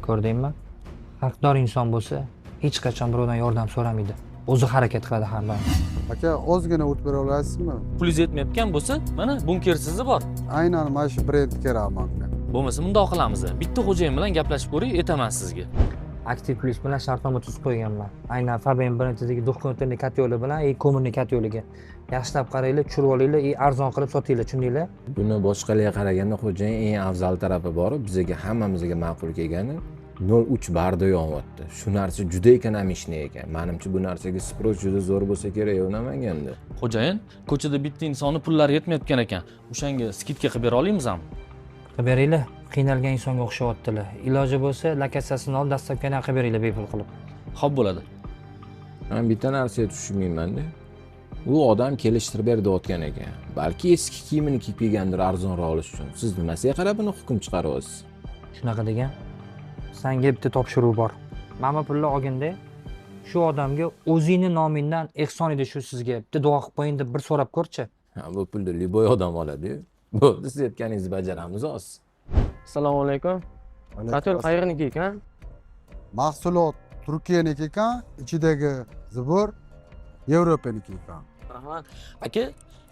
Ko'rdingmi? Haqdor inson bo'lsa, hech qachon birovdan yordam so'ramaydi. O'zi harakat qiladi har doim. Aka, ozgina o't bera olasizmi? Pulingiz yetmayotgan bo'lsa, mana bunkersizi bor. Aynan mana shu brend kerak manga. Bo'lmasa mundoq qilamiz. Bitta xo'jayin bilan gaplashib ko'ring, aytaman sizga. Aktiv Plus bilan shartnoma tuzib qo'yganman. Aynan Faben brendidagi двухконтурный котёл i bilan и ko'mirli котёл iga. Yaxshilab qaranglar, tushirib olinglar, и arzon qilib sotinglar, tushundinglar? Buni boshqalarga qaraganda, xo'jayin, eng afzal tarafi bor, bizaga, hammamizga ma'qul kelgani 0,3 barda yonyapti. Shu narsa juda экономичный ekan. Manimcha, bu narsaga спрос juda zo'r bo'lsa kerak Namanganda. Xo'jayin, ko'chada bitta insonni pullari yetmayotgan ekan. O'shanga скидка qilib bera olamizmi? Qilib beringlar. Qiynalgan insonga o'xshayaptilar. Iloji bo'lsa, lokatsiyasini olib, доставка ni ham qilib beringlar bepul qilib. Xo'p, bo'ladi. Man bitta narsaga tushunmaymanda. U odam kelishtirib ber deyotgan ekan. Balki eski kiyimini kiyib kelgandir arzonroq olish uchun. Siz nimasiga qarab buni hukm chiqaryapsiz? Shunaqa degan. Sanga bitta topshiriq bor. Mana bu pulni olginda, shu odamga o'zingni nomingdan ehson edi shu sizga. Bitta duo qilib qo'ying deb bir so'rab ko'rchi. Ha, bu pulni любой odam oladi-yu. Bo'ldi, siz aytganingizni bajaramiz hozir. Assalomu alaykum. Котёл qayerniki ekan? Mahsulot Turkiyaniki ekan, ichidagi сбор Yevropaniki ekan. Rahmat. Aka,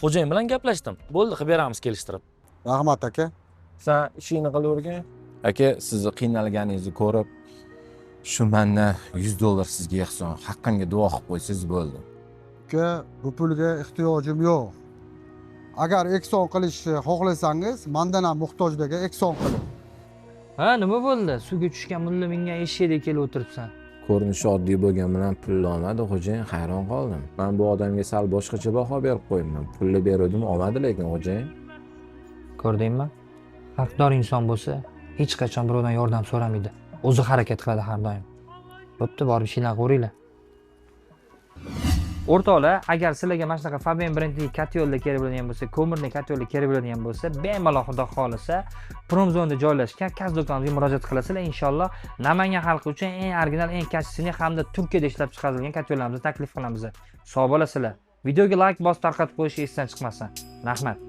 xo'jayin bilan gaplashdim. Bo'ldi, qilib beramiz kelishtirib. Rahmat, aka. San ishingni qilavergin. Aka, sizni qiynalganingizni ko'rib, shu mandan 100 dollar sizga ehson, haqqimga duo qilib qo'ysangiz bo'ldi. Aka, bu pulga ehtiyojim yo'q. Agar ehson qilishni xohlasangiz, mandan ham muhtojlarga ehson qiling. Ha, nima bo'ldi? Suvga tushgan mulla mingan eshakdek kelib o'tiribsan. Ko'rinishi oddiy bo'lgan bilan pulni olmadi, xo'jayin, hayron qoldim. Man bu odamga sal boshqacha baho berib qo'yibman. Pulni beruvdim, olmadi lekin, xo'jayin. Ko'rdingmi? Haqdor inson bo'lsa, hech qachon birovdan yordam so'ramaydi. O'zi harakat qiladi har doim. Bo'pti, borib ishinglarni qilaveringlar. O'rtoqlar, agar sizlarga mana shunaqa Faben brendli котёл lar kerak bo'ladigan bo'lsa, ko'mirli котёл lar kerak bo'ladigan bo'lsa, bemalol, xudo xohlasa, Promzonda joylashgan Kaz do'konimizga murojaat qilasizlar. Inshaalloh Namangan xalqi uchun eng original, eng качественный hamda Turkiyada ishlab chiqarilgan котёл larimizni taklif qilamiz. Sog' bo'lasizlar. Videoga like bosib tarqatib qo'yish esdan chiqmasin. Rahmat.